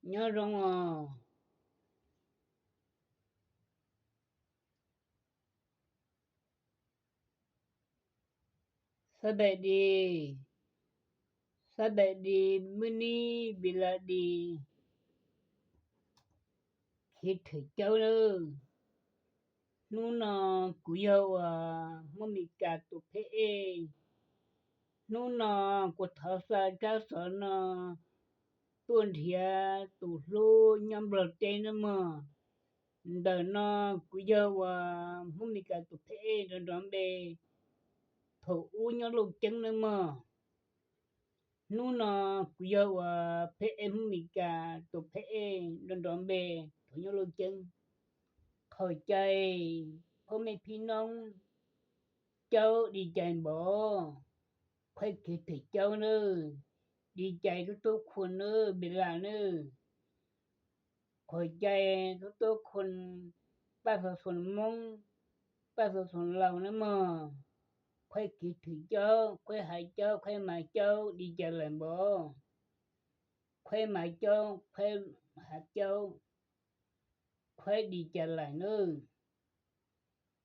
Nyob zoo os. Xab npaim di, xab npaim di, mub nib npis las di, khiv thwm caub lawm. Hnub no kuv yog uas Hmoob Mes Kas tus pheb ej. Hnub no kuv thov xa tsab xov no tuaj nrhiav tus hlub nyob Nplog teb nawb mog. Ntawm no kuv yog uas Hmoob Mes Kas tus pheb ej nrov nrov npe, thaum ub nyob Looj Ceeb nawb mog. Hnub no kuv yog uas pheb ej Hmoob Mes Kas tus pheb ej nrov nrov npe, thaum nyob Looj Ceeb. Qhov cai, phoj mej phib noob, caub di cais npaum, qhuaib khiv thwm caub nawb, di cais tub tub khua nawb, npis las nawb. Qhov cai tub tub khua, paj xov xoo Hmoob, paj xov xoo Lauj nawb mog, qhuaib khiv thwm caub, qhuaib hav caub, qhuaib mas caub, di cais lais npaum, qhuaib mas caub, qhuaib hav caub, qhuaib di cais lais nawb.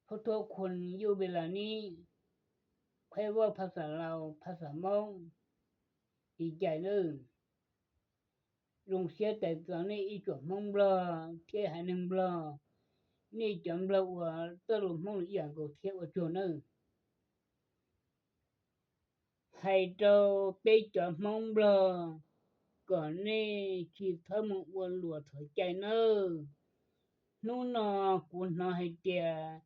Tub tub khua yuj npis las nib, qhuaib vaj phaj xas Lauj, phaj xas Hmoob, di cais nawb. Zoo siab tais txaus nej ib tsoom Hmoob Nplog thiab haiv neeg Nplog, nej cov Nplog uas txawj lus Hmoob lus ib yam nkaus thiab ua tsaug nawb. Hais rau peb cov Hmoob Nplog kom nej tsis txhob mus ua luam thov cai nawb. Hnub no kuv hnov hais tias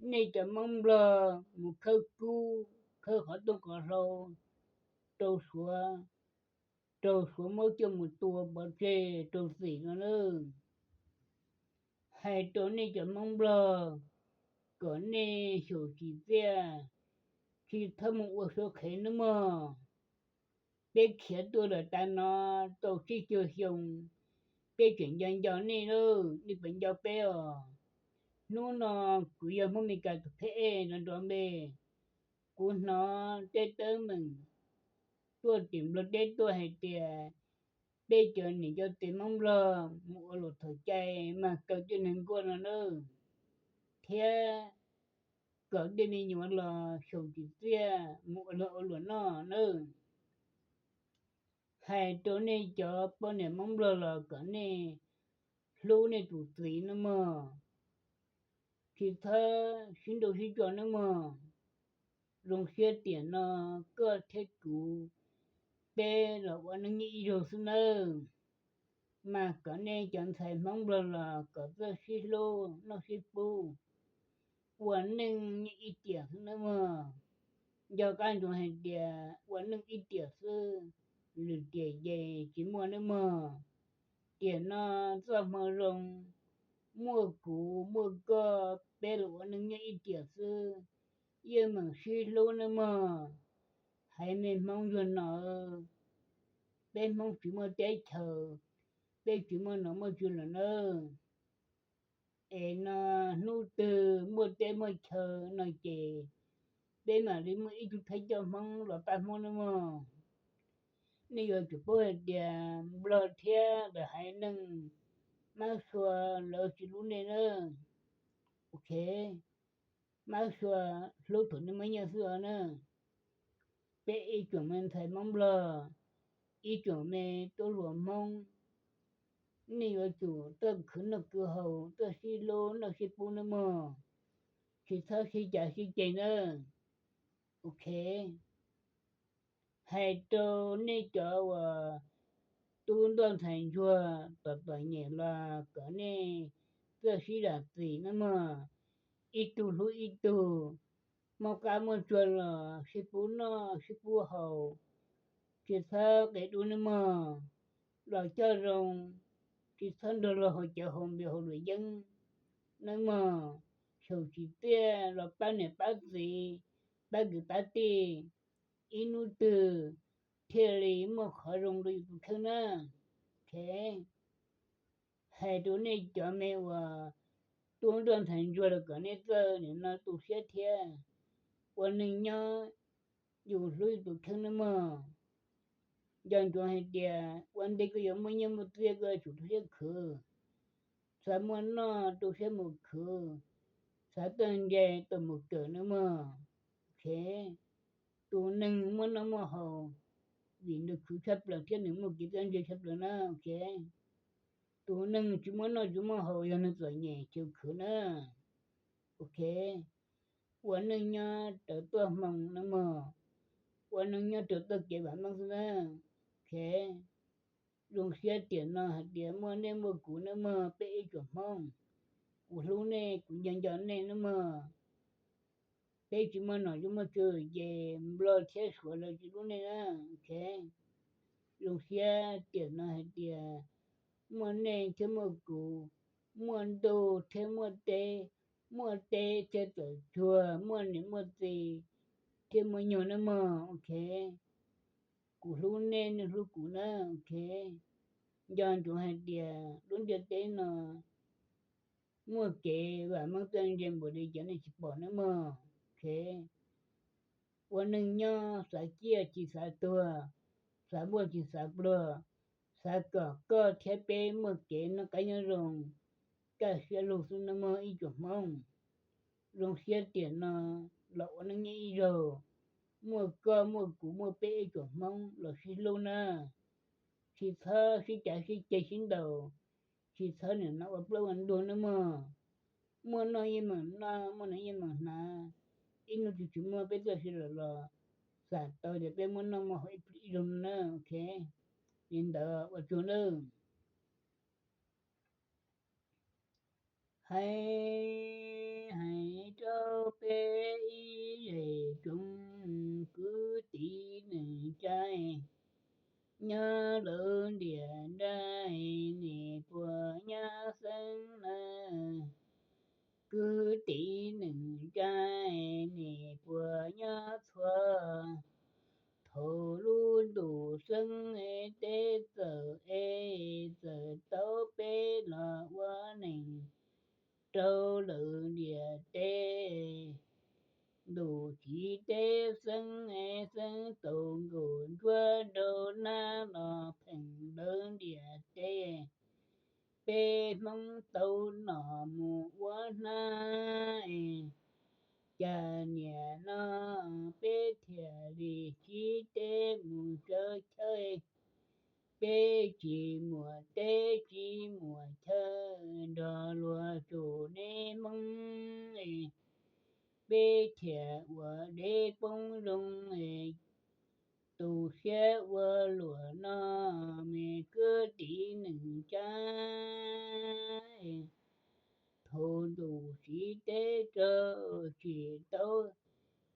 nej cov Hmoob Nplog mus khawb kub khawb qhov rooj qhov hlau rau Suav, rau Suav muab coj mus tua pov tseg rau txim no nawb. Hais rau nej cov Hmoob Nplog kom nej xyaum tsis txiaj, tsis txhob mus ua suav qhev nawb mog. Peb khiav tuaj lawm tas no tau tsib caug xyoo, peb tseem nco nco nej lauj, nej puas nco peb os? Hnub no kuv yog Hmoob Mes Kas tus pheb ej nrov nrov npe, kuv hnov tej teeb meem tuaj tim Nplog teb tuaj hais tias peb cov niam cov txiv Hmoob Nplog mus ua luam thov cai mas kaw tej neeg nkuaj no nawb, thiab kom tej me nyuam los xyaum tsis txiaj mus ua luam ua luam noj nawb. Hais rau nej cov poj niam Hmoob Nplog los kom nej hlub nej tus txiv nawb mog, tsis txhob sib nrauj sib tso nawb mog. Zoo siab tiam no koj thiab kuv, peb los ua neej nyob ib zaug xwb nawb. Mas kom nej cov ntxhais Hmoob Nplog los kom txawj sib hlub noj sib pub, ua neej nyob ib tiam xwb nawb mog. Nco qab ntsoov hais tias ua neej ib tiam xwb, lwm tiam ces tsis muaj nawb mog. Tiam no txoj hmoo zoo, muaj kuv muaj koj peb los ua neej nyob ib tiam xwb, yeej meem sib hlub nawb mog. Haiv neeg Hmoob ntsuag no, peb Hmoob tsis muaj teb chaws, peb tsis muaj nom muaj tswv lawm nawb. Es no hnub twg muaj teb muaj chaw no ces peb mam li muaj ib tug thawj coj Hmoob los pab Hmoob nawb mog. Nej yuav tsum paub hais tias Nplog thiab lawv haiv neeg Mab Sua lawv tsis hlub nej na. Ok, Mab Sua hlub thaum nej muaj nyiaj xwb os na. Peb ib tsoom me ntxhais Hmoob Nplog, ib tsoom me tub hluas Hmoob, nej yuav tsum txawj khwv noj khwv haus, txawj sib hlub noj sib pub nawb mog, tsis txhob sib cav sib ceg nawb. Ok, hais rau nej cov uas tub ntsuag ntxhais ntsuag tom tom nyem los kom nej txawj sib zam txim nawb mog, ib tug hlub ib tug, muaj qab muaj tsuag los sib pub noj sib pub haus, tsis txhob qia dub nawb mog, los coj zoo, tsis txhob nrog luag haus cawv haus npias haus luam yeeb nawb mog, xyaum tsis txiaj los pab niam pab txiv, pab kwv pab tij, ib hnub twg thiaj li muaj qhov zoo rau yus tus kheej na. Ok, hais rau nej cov me uas tub ntsuag ntxhais ntsuag los kom nej txawj nim no tu siab thiab, ua neeg nyob yus hlub yus tus kheej nawb mog. Nco ntsoov hais tias ua ntej koj yuav muaj nyiaj muaj txiaj koj yuav tsum rau siab khwv, xav muaj noj rau siab mus khwv, xav tuaj ntse tuaj mus kawm nawb mog. Ok, tus neeg muaj noj muaj haus vim nws khwv tshaj plaws thiab nws muaj kev txawj ntse tshaj plaws na. Ok, tus neeg tsis muaj noj tsis muaj haus yog nws txom nyem chaw khwv na. Ok, ua neej nyob raws tuaj hmoo nawb mog, ua neej nyob raws tuaj kev vam meej xwb na. Ok, zoo siab tiam no hais tias muaj nej muaj kuv nawb mog peb ib tsoom Hmoob. Kuv hlub nej, kuv nco nco nej nawb mog. Peb tsis muaj nom tsis muaj tswv ces Nplog thiab Suav lawv tsis hlub nej na. Ok, zoo siab tiam no hais tias muaj nej thiab muaj kuv, muaj ntuj thiab muaj teb, muaj teb thiab txawm tsuag, muaj niam muaj txiv thiab muaj nyuag nawb mog. Ok, kuv hlub nej, nej hlub kuv na. Ok, nco ntsoov hais tias lub ntiaj teb no muaj kev vam meej txawj ntse npaum li cas nej tsis pom nawb mog. Ok, ua neej nyob xav ciaj tsis xav tuag, xav npuaj tsis xav pluag, xav kom koj thiab peb muaj kev noj qab nyob zoo, kaj siab lug xwb nawb mog ib tsoom Hmoob. Zoo siab tiam no los ua neej nyob ib zaug, muaj koj muaj kuv muaj peb ib tsoom Hmoob los sib hlub na. Tsis txhob sib cav sib ceg sib ntaus, tsis txhob nim no ua plaub ua ntug nawb mog. Muaj noj yeej meem noj, muaj hnav yeej meem hnav, ib hnub tsis tsis muaj peb txoj sia los los xam tau tias peb muaj noj muaj haus ib zaug no na. Ok, li ntawd ua tsaug nawb. Hais, hais rau peb ib zej tsoom kwv tij neej tsa, nyob lawv ntiaj nrag nim puas nyab xeeb na. Kwv tij neej tsa, nim puas nyab txhua. Thaum lub ntuj xeeb teb txawm es txawm tau peb los ua neej rau lawv ntiaj teb. Ntuj txiv teb xeeb, xeeb tau nkaus ntsuab rau nab los pheej lawv ntiaj teb. Peb Hmoob tau nom mus ua hnab, cas niaj no peb thiaj li sib teb mus tsawv chaw. Peb tsis muaj teb tsis muaj chaw nrog luag tsum nej Hmoob, peb thiaj ua dev poob zoo, tu siab ua luam no me kwv tij neej tsa. Thaum ntuj txiv teb rau tsis tau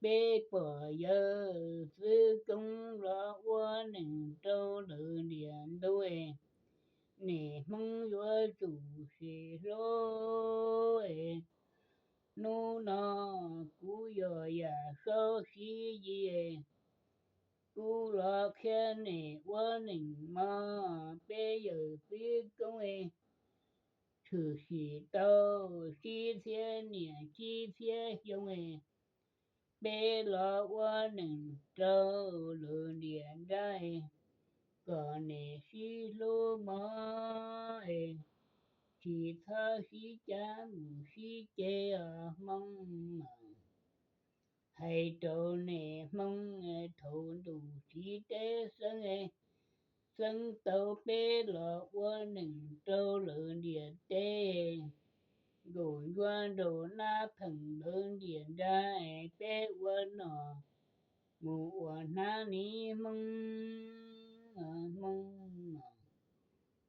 peb pog yawg xwb koob los ua neej rau lawv ntiaj ntug, nej Hmoob yuav tsum sim hlub. Hnub no kuv yog Yaj Saub Siv Yis, kuv los qhia nej ua neej mog peb yawg xwb koob, tshwm sim tau tsib txhiab niaj tsib txhiab xyoo, peb los ua neej rau lawv ntiaj nrag, kom nej sib hlub mog, tsis txhob sib cav mus sib ceg os Hmoob. Hais rau nej Hmoob, thaum ntuj txiv teb xeeb, xeeb tau peb los ua neej rau lawv ntiaj teb, nkaus ntsuab rau nab pheej lawv ntiaj nrag, peb ua nom mus ua hnab niv Hmoob, Hmoob.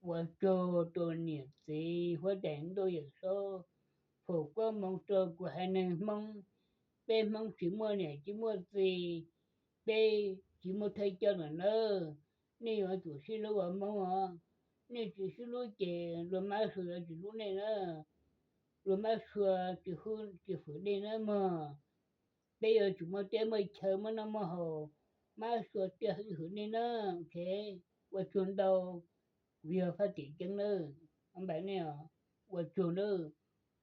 Ua tsaug rau niam txiv huab tais ntuj Yawm Saub foom koob hmoov rau kuv haiv neeg Hmoob. Peb Hmoob tsis muaj niam tsis muaj txiv, peb tsis muaj thawj coj lawm nawb. Nej yuav tsum sib hlub ua Hmoob os. Nej tsis sib hlub ces luag mab sua yuav tsis hlub nej na. Luag mab sua tsis hu tsis hwm nej nawb mog. Peb yuav tsum muaj teb muaj chaw muaj noj muaj haus, mab sua thiaj hwm nej na. Ok, ua tsaug ntau. Kuv yog Faj Tim Ceeb nawb, npam nej os. Ua tsaug nawb,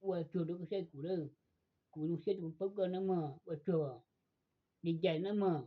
ua tsaug rau koj saib kuv nawb. Kuv zoo siab rau paub koj nawb mog, ua tsaug, li cas nawb mog.